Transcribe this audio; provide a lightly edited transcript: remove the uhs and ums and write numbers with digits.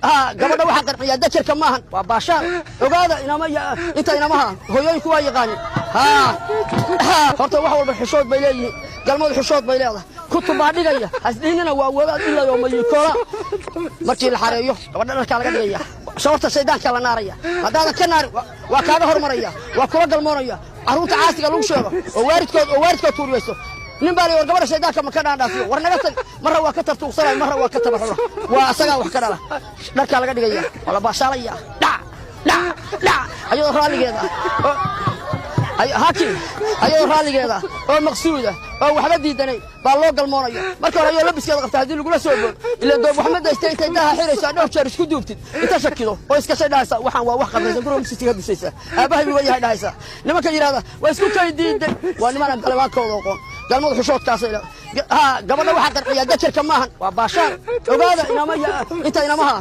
Ha, gabadha waxaa qanciyaa dajarka maahan, waa baashaal. Ogaada inama inta inamaha hooyooyinku waa yaqaanin. Ha, horta wax walba xishood bay leeyihiin. Galmadu xishood bay leedahay. Kutub baa dhigaya, hasdhihinina waa wadaad ilayo mayikoola. Markii la xareeyo gabadha, dharkaa laga dhigaya, sababta shaydaankaa la naaraya. Haddaadan ka naarin, waa kaaga hormaraya, waa kula galmoonaya. Carruurta caasiga lagu sheego oo waalidkood tuuriyeyso. Nin baa la war gabadha shaydaanka ma ka dhaandhaafiyo? War naga tag. Marra waa ka tartuuqsanay, marra waa ka tabarrura, waa asagaa wax ka dhala. Dharkaa laga dhigaya, waa la baashaalaya, dhac dhac dhac, ayadoo raalligeeda hakim, ayadoo raalligeeda oo maqsuuda oo waxba diidanay baa loo galmoonaya. Marka hore ayoo labiskeeda qabta haddii lagula soo boodo, ila doob waxma daysta. Intay daaha xirayso, dhowr jeer isku duubtid, inta shakido oo iskashay dhahaysa, waxaan waa wax qabraysan, guriga masjidka ka dusaysa, aabbahay uga yahay dhahaysa. Nimanka yidhahda waa isku kay diiday waa nimanaan galmaankooda aqoon. Galmadu xishoodkaasay. Ha, gabadha waxaa qanciyaa dajarka maahan, waa baashaal. Ogaada inama inta inamaha.